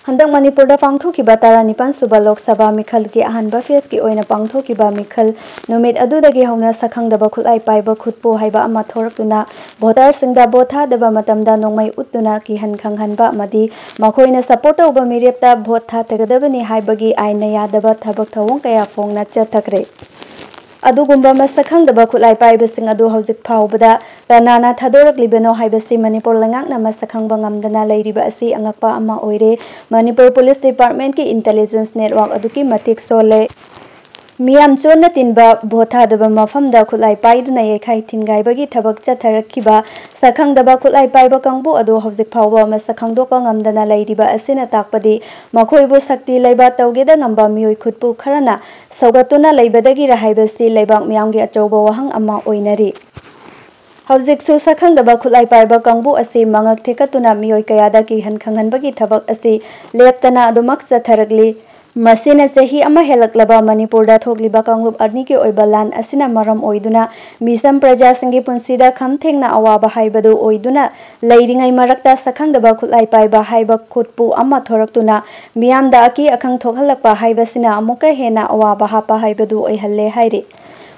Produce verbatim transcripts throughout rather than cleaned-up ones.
ꯍꯟꯗꯛ ꯃꯅꯤꯄꯨꯔꯗ ꯄꯥꯡꯊꯣꯛꯈꯤꯕ ꯇꯔꯥꯅꯤꯄꯥꯟ ꯁꯨꯕ ꯂꯣꯛ ꯁꯚꯥ ꯃꯤꯈꯜꯒꯤ ꯑꯍꯥꯟꯕ ꯐꯦꯁꯀꯤ ꯑꯣꯏꯅ ꯄꯥꯡꯊꯣꯛꯈꯤꯕ ꯃꯤꯈꯜ ꯅꯨꯃꯤꯠ ꯑꯗꯨꯗꯒꯤ ꯍꯧꯅ ꯁꯛꯈꯪꯗꯕ ꯈꯨꯠꯂꯥꯏ ꯄꯥꯏꯕ ꯈꯨꯠꯄꯨ ꯍꯥꯏꯕ ꯑꯃ ꯊꯣꯔꯛꯇꯨꯅ ꯚꯣꯇꯔꯁꯤꯡꯗ ꯚꯣꯠ ꯊꯥꯗꯕ ꯃꯇꯝꯗ ꯅꯣꯡꯃꯩ ꯎꯠꯇꯨꯅ ꯀꯤꯍꯟ ꯈꯪꯍꯟꯕ ꯑꯃꯗꯤ ꯃꯈꯣꯏꯅ ꯁꯄꯣꯔꯠ ꯇꯧꯕ ꯃꯤꯔꯦꯞꯇ ꯚꯣꯠ ꯊꯥꯗꯒꯗꯕꯅꯤ ꯍꯥꯏꯕꯒꯤ ꯑꯥꯏꯟꯅ ꯌꯥꯗꯕ ꯊꯕꯛ ꯊꯧꯑꯣꯡ ꯀꯌꯥ ꯐꯣꯡꯅ ꯆꯠꯊꯈ꯭ꯔꯦ꯫ ꯑꯗꯨꯒꯨꯝꯕ ꯃꯁꯛ ꯈꯪꯗꯕ ꯈꯨꯠꯂꯥꯏ ꯄꯥꯏꯕꯁꯤꯡ ꯑꯗꯨ ꯍꯧꯖꯤꯛ ꯐꯥꯎꯕꯗ ꯀꯅꯥꯅ ꯊꯥꯗꯣꯔꯛꯂꯤꯕꯅꯣ ꯍꯥꯏꯕꯁꯤ ꯃꯅꯤꯄꯨꯔ ꯂꯩꯉꯥꯛꯅ ꯃꯁꯛ ꯈꯪꯕ ꯉꯝꯗꯅ ꯂꯩꯔꯤꯕ ꯑꯁꯤ ꯑꯉꯛꯄ ꯑꯃ ꯑꯣꯏꯔꯦ꯫ ꯃꯅꯤꯄꯨꯔ ꯄꯨꯂꯤꯁ ꯗꯤꯄꯥꯔꯠꯃꯦꯟꯠꯀꯤ ꯏꯟꯇꯦꯂꯤꯖꯦꯟꯁ ꯅꯦꯠꯋꯥꯔꯛ ꯑꯗꯨꯛꯀꯤ ꯃꯇꯤꯛ ꯁꯣꯜꯂꯦ꯫ ꯃꯤꯌꯥꯝ ꯆꯣꯟꯅ ꯇꯤꯟꯕ ꯚꯣꯠ ꯊꯥꯗꯕ ꯃꯐꯝꯗ ꯈꯨꯠꯂꯥꯏ ꯄꯥꯏꯗꯨꯅ ꯌꯩꯈꯥꯏ ꯊꯤꯟꯒꯥꯏꯕꯒꯤ ꯊꯕꯛ ꯆꯠꯊꯔꯛꯈꯤꯕ ꯁꯛꯈꯪꯗꯕ ꯈꯨꯠꯂꯥꯏ ꯄꯥꯏꯕ ꯀꯥꯡꯕꯨ ꯑꯗꯨ ꯍꯧꯖꯤꯛ ꯐꯥꯎꯕ ꯃꯁꯛ ꯈꯪꯗꯣꯛꯄ ꯉꯝꯗꯅ ꯂꯩꯔꯤꯕ ꯑꯁꯤꯅ ꯇꯥꯛꯄꯗꯤ ꯃꯈꯣꯏꯕꯨ ꯁꯛꯇꯤ ꯂꯩꯕ ꯇꯧꯒꯦꯗ ꯉꯝꯕ ꯃꯤꯑꯣꯏ ꯈꯨꯠꯄꯨ ꯈꯔꯅ ꯁꯧꯒꯠꯇꯨꯅ ꯂꯩꯕꯗꯒꯤꯔ ꯍꯥꯏꯕꯁꯤ ꯂꯩꯕꯥꯛ ꯃꯤꯌꯥꯝꯒꯤ ꯑꯆꯧꯕ ꯋꯥꯍꯪ ꯑꯃ ꯑꯣꯏꯅꯔꯤ꯫ ꯍꯧꯖꯤꯛꯁꯨ ꯁꯛꯈꯪꯗꯕ ꯈꯨꯠꯂꯥꯏ ꯄꯥꯏꯕ ꯀꯥꯡꯕꯨ ꯑꯁꯤ ꯃꯉꯛ ꯊꯦꯛꯀꯠꯇꯨꯅ ꯃꯤꯑꯣꯏ ꯀꯌꯥꯗ ꯀꯤꯍꯟ ꯈꯪꯍꯟꯕꯒꯤ ꯊꯕꯛ ꯑꯁꯤ ꯂꯦꯞꯇꯅ ꯑꯗꯨꯃꯛ ꯆꯠꯊꯔꯛꯂꯤ꯫ ꯃꯁꯤꯅ ꯆꯍꯤ ꯑꯃ ꯍꯦꯜꯂꯛꯂꯕ ꯃꯅꯤꯄꯨꯔꯗ ꯊꯣꯛꯂꯤꯕ ꯀꯥꯡꯂꯨꯞ ꯑꯅꯤꯒꯤ ꯑꯣꯏꯕ ꯂꯥꯟ ꯑꯁꯤꯅ ꯃꯔꯝ ꯑꯣꯏꯗꯨꯅ ꯃꯤꯆꯝ ꯄ꯭ꯔꯖꯥꯁꯤꯡꯒꯤ ꯄꯨꯟꯁꯤꯗ ꯈꯝ ꯊꯦꯡꯅ ꯑꯋꯥꯕ ꯍꯥꯏꯕꯗꯨ ꯑꯣꯏꯗꯨꯅ ꯂꯩꯔꯤꯉꯩ ꯃꯔꯛꯇ ꯁꯛꯈꯪꯗꯕ ꯈꯨꯠꯂꯥꯏ ꯄꯥꯏꯕ ꯍꯥꯏꯕ ꯈꯨꯠꯄꯨ ꯑꯃ ꯊꯣꯔꯛꯇꯨꯅ ꯃꯤꯌꯥꯝꯗ ꯑꯀꯤ ꯑꯈꯪ ꯊꯣꯛꯍꯜꯂꯛꯄ ꯍꯥꯏꯕꯁꯤꯅ ꯑꯃꯨꯛꯀ ꯍꯦꯟꯅ ꯑꯋꯥꯕ ꯍꯥꯞꯄ ꯍꯥꯏꯕꯗꯨ ꯑꯣꯏꯍꯜꯂꯦ ꯍꯥꯏꯔꯤ꯫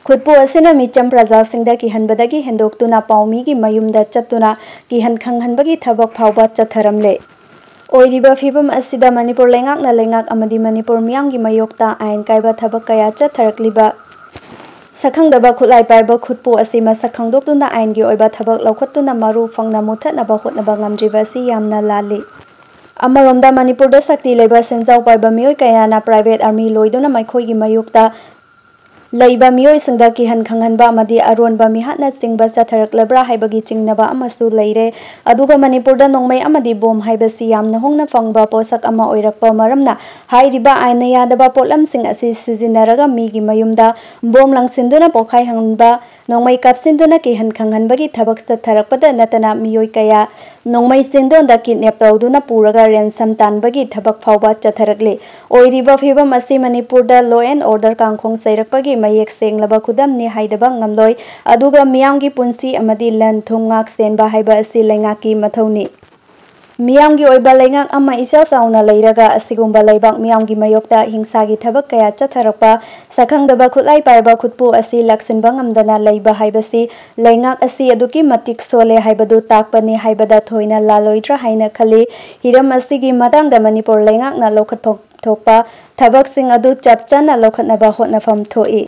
ꯈꯨꯠꯄꯨ ꯑꯁꯤꯅ ꯃꯤꯆꯝ ꯄ꯭ꯔꯖꯥꯁꯤꯡꯗ ꯀꯤꯍꯟꯕꯗꯒꯤ ꯍꯦꯟꯗꯣꯛꯇꯨꯅ ꯄꯥꯎꯃꯤꯒꯤ ꯃꯌꯨꯝꯗ ꯆꯠꯇꯨꯅ ꯀꯤꯍꯟ ꯈꯪꯍꯟꯕꯒꯤ ꯊꯕꯛ ꯐꯥꯎꯕ ꯆꯠꯊꯔꯝꯂꯦ꯫ ꯑꯣꯏꯔꯤꯕ ꯐꯤꯕꯝ ꯑꯁꯤꯗ ꯃꯅꯤꯄꯨꯔ ꯂꯩꯉꯥꯛꯅ ꯂꯩꯉꯥꯛ ꯑꯃꯗꯤ ꯃꯅꯤꯄꯨꯔ ꯃꯤꯌꯥꯝꯒꯤ ꯃꯥꯌꯣꯛꯇ ꯑꯥꯏꯟ ꯀꯥꯏꯕ ꯊꯕꯛ ꯀꯌꯥ ꯆꯠꯊꯔꯛꯂꯤꯕ ꯁꯛꯈꯪꯗꯕ ꯈꯨꯠꯂꯥꯏ ꯄꯥꯏꯕ ꯈꯨꯠꯄꯨ ꯑꯁꯤ ꯃꯁꯛ ꯈꯪꯗꯣꯛꯇꯨꯅ ꯑꯥꯏꯟꯒꯤ ꯑꯣꯏꯕ ꯊꯕꯛ ꯂꯧꯈꯠꯇꯨꯅ ꯃꯔꯨ ꯐꯪꯅ ꯃꯨꯊꯠꯅꯕ ꯍꯣꯠꯅꯕ ꯉꯝꯗ꯭ꯔꯤꯕ ꯑꯁꯤ ꯌꯥꯝꯅ ꯂꯥꯜꯂꯤ꯫ ꯑꯃꯔꯣꯝꯗ ꯃꯅꯤꯄꯨꯔꯗ ꯁꯛꯇꯤ ꯂꯩꯕ ꯁꯦꯟꯖꯥꯎ ꯄꯥꯏꯕ ꯃꯤꯑꯣꯏ ꯀꯌꯥꯅ ꯄ꯭ꯔꯥꯏꯚꯦꯠ ꯑꯥꯔꯃꯤ ꯂꯣꯏꯗꯨꯅ ꯃꯈꯣꯏꯒꯤ ꯃꯥꯌꯣꯛꯇ ꯂꯩꯕ ꯃꯤꯑꯣꯏꯁꯤꯡꯗ ꯀꯤꯍꯟ ꯈꯪꯍꯟꯕ ꯑꯃꯗꯤ ꯑꯔꯣꯟꯕ ꯃꯤꯍꯥꯠꯅꯆꯤꯡꯕ ꯆꯠꯊꯔꯛꯂꯕ꯭ꯔꯥ ꯍꯥꯏꯕꯒꯤ ꯆꯤꯡꯅꯕ ꯑꯃꯁꯨ ꯂꯩꯔꯦ꯫ ꯑꯗꯨꯒ ꯃꯅꯤꯄꯨꯔꯗ ꯅꯣꯡꯃꯩ ꯑꯃꯗꯤ ꯕꯣꯝ ꯍꯥꯏꯕꯁꯤ ꯌꯥꯝꯅ ꯍꯣꯡꯅ ꯐꯪꯕ ꯄꯣꯠꯁꯛ ꯑꯃ ꯑꯣꯏꯔꯛꯄ ꯃꯔꯝꯅ ꯍꯥꯏꯔꯤꯕ ꯑꯥꯏꯟꯅ ꯌꯥꯗꯕ ꯄꯣꯠꯂꯝꯁꯤꯡ ꯑꯁꯤ ꯁꯤꯖꯤꯟꯅꯔꯒ ꯃꯤꯒꯤ ꯃꯌꯨꯝꯗ ꯕꯣꯝ ꯂꯪꯁꯤꯟꯗꯨꯅ ꯄꯣꯈꯥꯏꯍꯟꯕ, ꯅꯣꯡꯃꯩ ꯀꯥꯞꯁꯤꯟꯗꯨꯅ ꯀꯤꯍꯟ ꯈꯪꯍꯟꯕꯒꯤ ꯊꯕꯛ ꯆꯠꯊꯔꯛꯄꯗ ꯅꯠꯇꯅ ꯃꯤꯑꯣꯏ ꯀꯌꯥ ꯅꯣꯡꯃꯩ ꯆꯤꯟꯗꯣꯟꯗ ꯀꯤꯗꯅꯦꯞ ꯇꯧꯗꯨꯅ ꯄꯨꯔꯒ ꯔꯦꯟꯁꯝ ꯇꯥꯟꯕꯒꯤ ꯊꯕꯛ ꯐꯥꯎꯕ ꯆꯠꯊꯔꯛꯂꯤ꯫ ꯑꯣꯏꯔꯤꯕ ꯐꯤꯕꯝ ꯑꯁꯤ ꯃꯅꯤꯄꯨꯔꯗ law and order ꯀꯥꯡꯈꯣꯡ ꯆꯩꯔꯛꯄꯒꯤ ꯃꯌꯦꯛ ꯁꯦꯡꯂꯕ ꯈꯨꯗꯝꯅꯤ ꯍꯥꯏꯗꯕ ꯉꯝꯂꯣꯏ꯫ ꯑꯗꯨꯒ ꯃꯤꯌꯥꯝꯒꯤ ꯄꯨꯟꯁꯤ ꯑꯃꯗꯤ ꯂꯟ ꯊꯨꯝ ꯉꯥꯛ ꯁꯦꯟꯕ ꯍꯥꯏꯕ ꯑꯁꯤ ꯂꯩꯉꯥꯛꯀꯤ ꯃꯊꯧꯅꯤ꯫ ꯃꯤꯌꯥꯝꯒꯤ ꯑꯣꯏꯕ ꯂꯩꯉꯥꯛ ꯑꯃ ꯏꯆꯥꯎ ꯆꯥꯎꯅ ꯂꯩꯔꯒ ꯑꯁꯤꯒꯨꯝꯕ ꯂꯩꯕꯥꯛ ꯃꯤꯌꯥꯝꯒꯤ ꯃꯥꯌꯣꯛꯇ ꯍꯤꯡꯁꯥꯒꯤ ꯊꯕꯛ ꯀꯌꯥ ꯆꯠꯊꯔꯛꯄ, ꯁꯛꯈꯪꯗꯕ ꯈꯨꯠꯂꯥꯏ ꯄꯥꯏꯔꯕ ꯈꯨꯠꯄꯨ ꯑꯁꯤ ꯂꯥꯛꯁꯤꯟꯕ ꯉꯝꯗꯅ ꯂꯩꯕ ꯍꯥꯏꯕꯁꯤ ꯂꯩꯉꯥꯛ ꯑꯁꯤ ꯑꯗꯨꯛꯀꯤ ꯃꯇꯤꯛ ꯁꯣꯜꯂꯦ ꯍꯥꯏꯕꯗꯨ ꯇꯥꯛꯄꯅꯤ ꯍꯥꯏꯕꯗ ꯊꯣꯏꯅ ꯂꯥꯜꯂꯣꯏꯗ꯭ꯔꯥ ꯍꯥꯏꯅ ꯈꯜꯂꯤ꯫ ꯍꯤꯔꯝ ꯑꯁꯤꯒꯤ ꯃꯇꯥꯡꯗ ꯃꯅꯤꯄꯨꯔ ꯂꯩꯉꯥꯛꯅ ꯂꯧꯈꯠꯐꯝ ꯊꯣꯛꯄ ꯊꯕꯛꯁꯤꯡ ꯑꯗꯨ ꯆꯞ ꯆꯥꯅ ꯂꯧꯈꯠꯅꯕ ꯍꯣꯠꯅꯐꯝ ꯊꯣꯛꯏ꯫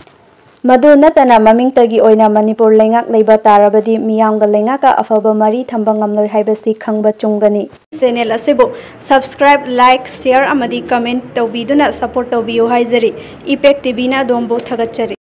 ꯃꯗꯨ ꯅꯠꯇꯅ ꯃꯃꯤꯡꯇꯒꯤ ꯑꯣꯏꯅ ꯃꯅꯤꯄꯨꯔ ꯂꯩꯉꯥꯛ ꯂꯩꯕ ꯇꯥꯔꯕꯗꯤ ꯃꯤꯌꯥꯝꯒ ꯂꯩꯉꯥꯛꯀ ꯑꯐꯕ ꯃꯔꯤ ꯊꯝꯕ ꯉꯝꯂꯣꯏ ꯍꯥꯏꯕꯁꯤ ꯈꯪꯕ ꯆꯨꯝꯒꯅꯤ꯫ ꯆꯦꯅꯦꯜ ꯑꯁꯤꯕꯨ subscribe, like, share ꯑꯃꯗꯤ comment ꯇꯧꯕꯤꯗꯨꯅ support ꯇꯧꯕꯤꯌꯨ ꯍꯥꯏꯖꯔꯤ꯫ ꯏꯄꯦꯛ ꯇꯤꯚꯤꯅ ꯑꯗꯣꯝꯕꯨ ꯊꯥꯒꯠꯆꯔꯤ꯫